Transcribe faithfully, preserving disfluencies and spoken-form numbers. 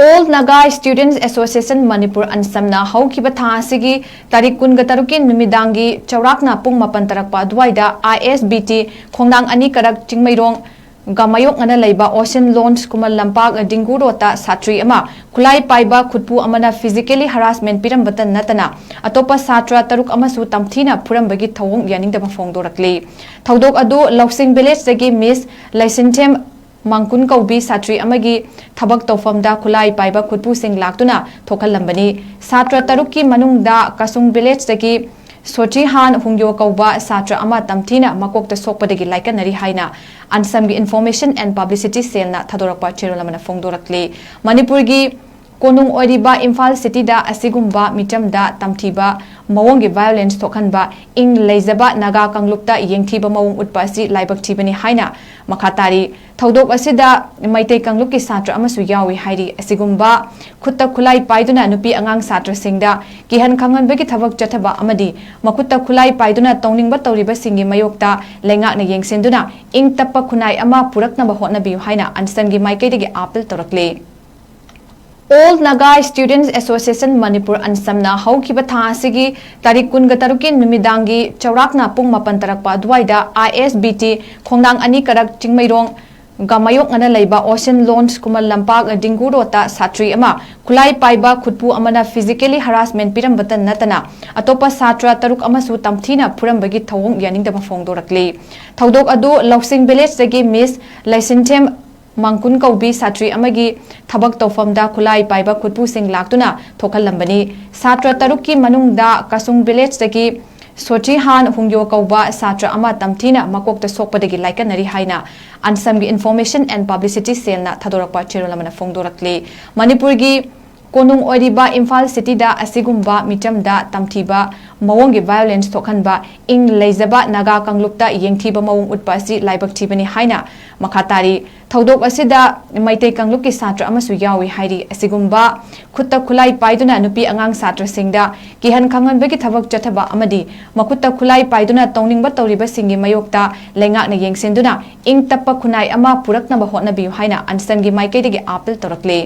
All Naga Students Association Manipur, ꯑꯟꯁꯝꯅ ꯍꯧꯈꯤꯕ ꯊꯥ ꯑꯁꯤꯒꯤ ꯇꯥꯔꯤꯛ ꯀꯨꯟꯒ ꯇꯔꯨꯛꯀꯤ ꯅꯨꯃꯤꯗꯥꯡꯒꯤ ꯆꯥꯎꯔꯥꯛꯅ ꯄꯨꯡ ꯃꯥꯄꯟ ꯇꯥꯔꯛꯄ ꯑꯗꯨꯋꯥꯏꯗ I S B T ꯈꯣꯡꯅꯥꯡ ꯑꯅꯤ ꯀꯥꯔꯛ ꯆꯤꯡꯃꯩꯔꯣꯡ ꯒ ꯃꯥꯌꯣꯛꯅꯅ ꯂꯩꯕ Ocean Launch ꯈꯨꯃꯟ ꯂꯝꯄꯥꯛ ꯗꯤꯡꯒꯨ ꯔꯣꯗꯇ ꯁꯥꯇ꯭ꯔꯤ ꯑꯃ ꯈꯨꯠꯂꯥꯏ ꯄꯥꯏꯕ ꯈꯨꯠꯄꯨ ꯑꯃꯅ physically harassment ꯄꯤꯔꯝꯕꯇ ꯅꯠꯇꯅ ꯑꯇꯣꯞꯄ ꯁꯥꯇ꯭ꯔ ꯇꯔꯨꯛ ꯑꯃꯁꯨ ꯇꯝꯊꯤꯅ ꯐꯨꯔꯝꯕꯒꯤ ꯊꯧꯑꯣꯡ ꯌꯥꯅꯤꯡꯗꯕ ꯐꯣꯡꯗꯣꯔꯛꯂꯤ꯫ ꯊꯧꯗꯣꯛ ꯑꯗꯨ ꯂꯧꯁꯤꯡ village ꯇꯒꯤ Miss ꯂꯩꯁꯤꯟꯊꯦꯝ ꯃꯥꯡꯀꯨꯟ ꯀꯧꯕꯤ ꯁꯥꯇ꯭ꯔꯤ ꯑꯃꯒꯤ ꯊꯕꯛ ꯇꯧꯐꯝꯗ ꯈꯨꯠꯂꯥꯏ ꯄꯥꯏꯕ ꯈꯨꯠꯄꯨꯁꯤꯡ ꯂꯥꯛꯇꯨꯅ ꯊꯣꯛꯍꯜꯂꯝꯕꯅꯤ꯫ ꯁꯥꯇ꯭ꯔ ꯇꯔꯨꯛꯀꯤ ꯃꯅꯨꯡꯗ ꯀꯁꯨꯡ village ꯇꯒꯤ ꯁꯣꯆꯤꯍꯥꯟ ꯍꯨꯡꯌꯣ ꯀꯧꯕ ꯁꯥꯇ꯭ꯔ ꯑꯃ ꯇꯝꯊꯤꯅ ꯃꯀꯣꯛꯇ ꯁꯣꯛꯄꯗꯒꯤ ꯂꯥꯏꯀꯠꯅꯔꯤ ꯍꯥꯏꯅ ꯑꯟꯁꯝꯒꯤ Information and Publicity Cell ꯅ ꯊꯥꯗꯣꯔꯛꯄ ꯆꯦꯔꯣꯜ ꯑꯃꯅ ꯐꯣꯡꯗꯣꯔꯛꯂꯤ꯫ ꯃꯅꯤꯄꯨꯔꯒꯤ ꯀꯣꯅꯨꯡ ꯑꯣꯏꯔꯤꯕ ꯏꯝꯐꯥꯜ city ꯗ ꯑꯁꯤꯒꯨꯝꯕ ꯃꯤꯆꯝꯗ ꯇꯝꯊꯤꯕ ꯃꯑꯣꯡꯒꯤ violence ꯊꯣꯛꯍꯟꯕ, ꯏꯪ ꯂꯩꯖꯕ ꯅꯥꯒꯥ ꯀꯥꯡꯂꯨꯞꯇ ꯌꯦꯡꯊꯤꯕ ꯃꯑꯣꯡ ꯎꯠꯄ ꯑꯁꯤ ꯂꯥꯏꯕꯛ ꯊꯤꯕꯅꯤ ꯍꯥꯏꯅ ꯃꯈꯥ ꯇꯥꯔꯤ꯫ ꯊꯧꯗꯣꯛ ꯑꯁꯤꯗ ꯃꯩꯇꯩ ꯀꯥꯡꯂꯨꯞꯀꯤ ꯁꯥꯇ꯭ꯔ ꯑꯃꯁꯨ ꯌꯥꯎꯏ ꯍꯥꯏꯔꯤ꯫ ꯑꯁꯤꯒꯨꯝꯕ ꯈꯨꯠꯇ ꯈꯨꯠꯂꯥꯏ ꯄꯥꯏꯗꯨꯅ ꯅꯨꯄꯤ ꯑꯉꯥꯡ ꯁꯥꯇ꯭ꯔꯁꯤꯡꯗ ꯀꯤꯍꯟ ꯈꯪꯍꯟꯕꯒꯤ ꯊꯕꯛ ꯆꯠꯊꯕ ꯑꯃꯗꯤ ꯃꯈꯨꯠꯇ ꯈꯨꯠꯂꯥꯏ ꯄꯥꯏꯗꯨꯅ ꯇꯧꯅꯤꯡꯕ ꯇꯧꯔꯤꯕꯁꯤꯡꯒꯤ ꯃꯥꯌꯣꯛꯇ ꯂꯩꯉꯥꯛꯅ ꯌꯦꯡꯁꯤꯟꯗꯨꯅ ꯏꯪ ꯇꯞꯄ ꯈꯨꯟꯅꯥꯏ ꯑꯃ ꯄꯨꯔꯛꯅꯕ ꯍꯣꯠꯅꯕꯤꯌꯨ ꯍꯥꯏꯅ ꯑꯟꯁꯝꯒꯤ ꯃꯥꯏꯀꯩꯗꯒꯤ appeal ꯇꯧꯔꯛꯂꯤ꯫ All Naga Students Association Manipur, ꯑꯟꯁꯝꯅ ꯍꯧꯈꯤꯕ ꯊꯥ ꯑꯁꯤꯒꯤ ꯇꯥꯔꯤꯛ ꯀꯨꯟꯒ ꯇꯔꯨꯛꯀꯤ ꯅꯨꯃꯤꯗꯥꯡꯒꯤ ꯆꯥꯎꯔꯥꯛꯅ ꯄꯨꯡ ꯃꯥꯄꯟ ꯇꯥꯔꯛꯄ ꯑꯗꯨꯋꯥꯏꯗ I S B T ꯈꯣꯡꯅꯥꯡ ꯑꯅꯤ ꯀꯥꯔꯛ ꯆꯤꯡꯃꯩꯔꯣꯡ ꯒ ꯃꯥꯌꯣꯛꯅꯅ ꯂꯩꯕ Ocean Launch ꯈꯨꯃꯟ ꯂꯝꯄꯥꯛ ꯗꯤꯡꯒꯨ ꯔꯣꯗꯇ ꯁꯥꯇ꯭ꯔꯤ ꯑꯃ ꯈꯨꯠꯂꯥꯏ ꯄꯥꯏꯕ ꯈꯨꯠꯄꯨ ꯑꯃꯅ physically harassment ꯄꯤꯔꯝꯕꯇ ꯅꯠꯇꯅ ꯑꯇꯣꯞꯄ ꯁꯥꯇ꯭ꯔ ꯇꯔꯨꯛ ꯑꯃꯁꯨ ꯇꯝꯊꯤꯅ ꯐꯨꯔꯝꯕꯒꯤ ꯊꯧꯑꯣꯡ ꯌꯥꯅꯤꯡꯗꯕ ꯐꯣꯡꯗꯣꯔꯛꯂꯤ꯫ ꯊꯧꯗꯣꯛ ꯑꯗꯨ ꯂꯧꯁꯤꯡ village ꯇꯒꯤ Miss ꯂꯩꯁꯤꯟꯊꯦꯝ ꯃꯥꯡꯀꯨꯟ ꯀꯧꯕꯤ ꯁꯥꯇ꯭ꯔꯤ ꯑꯃꯒꯤ ꯊꯕꯛ ꯇꯧꯐꯝꯗ ꯈꯨꯠꯂꯥꯏ ꯄꯥꯏꯕ ꯈꯨꯠꯄꯨꯁꯤꯡ ꯂꯥꯛꯇꯨꯅ ꯊꯣꯛꯍꯜꯂꯝꯕꯅꯤ꯫ ꯁꯥꯇ꯭ꯔ ꯇꯔꯨꯛꯀꯤ ꯃꯅꯨꯡꯗ ꯀꯁꯨꯡ village ꯇꯒꯤ ꯁꯣꯆꯤꯍꯥꯟ ꯍꯨꯡꯌꯣ ꯀꯧꯕ ꯁꯥꯇ꯭ꯔ ꯑꯃ ꯇꯝꯊꯤꯅ ꯃꯀꯣꯛꯇ ꯁꯣꯛꯄꯗꯒꯤ ꯂꯥꯏꯀꯠꯅꯔꯤ ꯍꯥꯏꯅ ꯑꯟꯁꯝꯒꯤ Information and Publicity Cell ꯅ ꯊꯥꯗꯣꯔꯛꯄ ꯆꯦꯔꯣꯜ ꯑꯃꯅ ꯐꯣꯡꯗꯣꯔꯛꯂꯤ꯫ ꯃꯅꯤꯄꯨꯔꯒꯤ ꯀꯣꯅꯨꯡ ꯑꯣꯏꯔꯤꯕ ꯏꯝꯐꯥꯜ city ꯗ ꯑꯁꯤꯒꯨꯝꯕ ꯃꯤꯆꯝꯗ ꯇꯝꯊꯤꯕ ꯃꯑꯣꯡꯒꯤ violence ꯊꯣꯛꯍꯟꯕ, ꯏꯪ ꯂꯩꯖꯕ ꯅꯥꯒꯥ ꯀꯥꯡꯂꯨꯞꯇ ꯌꯦꯡꯊꯤꯕ ꯃꯑꯣꯡ ꯎꯠꯄ ꯑꯁꯤ ꯂꯥꯏꯕꯛ ꯊꯤꯕꯅꯤ ꯍꯥꯏꯅ ꯃꯈꯥ ꯇꯥꯔꯤ꯫ ꯊꯧꯗꯣꯛ ꯑꯁꯤꯗ ꯃꯩꯇꯩ ꯀꯥꯡꯂꯨꯞꯀꯤ ꯁꯥꯇ꯭ꯔ ꯑꯃꯁꯨ ꯌꯥꯎꯏ ꯍꯥꯏꯔꯤ꯫ ꯑꯁꯤꯒꯨꯝꯕ ꯈꯨꯠꯇ ꯈꯨꯠꯂꯥꯏ ꯄꯥꯏꯗꯨꯅ ꯅꯨꯄꯤ ꯑꯉꯥꯡ ꯁꯥꯇ꯭ꯔꯁꯤꯡꯗ ꯀꯤꯍꯟ ꯈꯪꯍꯟꯕꯒꯤ ꯊꯕꯛ ꯆꯠꯊꯕ ꯑꯃꯗꯤ ꯃꯈꯨꯠꯇ ꯈꯨꯠꯂꯥꯏ ꯄꯥꯏꯗꯨꯅ ꯇꯧꯅꯤꯡꯕ ꯇꯧꯔꯤꯕꯁꯤꯡꯒꯤ ꯃꯥꯌꯣꯛꯇ ꯂꯩꯉꯥꯛꯅ ꯌꯦꯡꯁꯤꯟꯗꯨꯅ ꯏꯪ ꯇꯞꯄ ꯈꯨꯟꯅꯥꯏ ꯑꯃ ꯄꯨꯔꯛꯅꯕ ꯍꯣꯠꯅꯕꯤꯌꯨ ꯍꯥꯏꯅ ꯑꯟꯁꯝꯒꯤ ꯃꯥꯏꯀꯩꯗꯒꯤ appeal ꯇꯧꯔꯛꯂꯤ꯫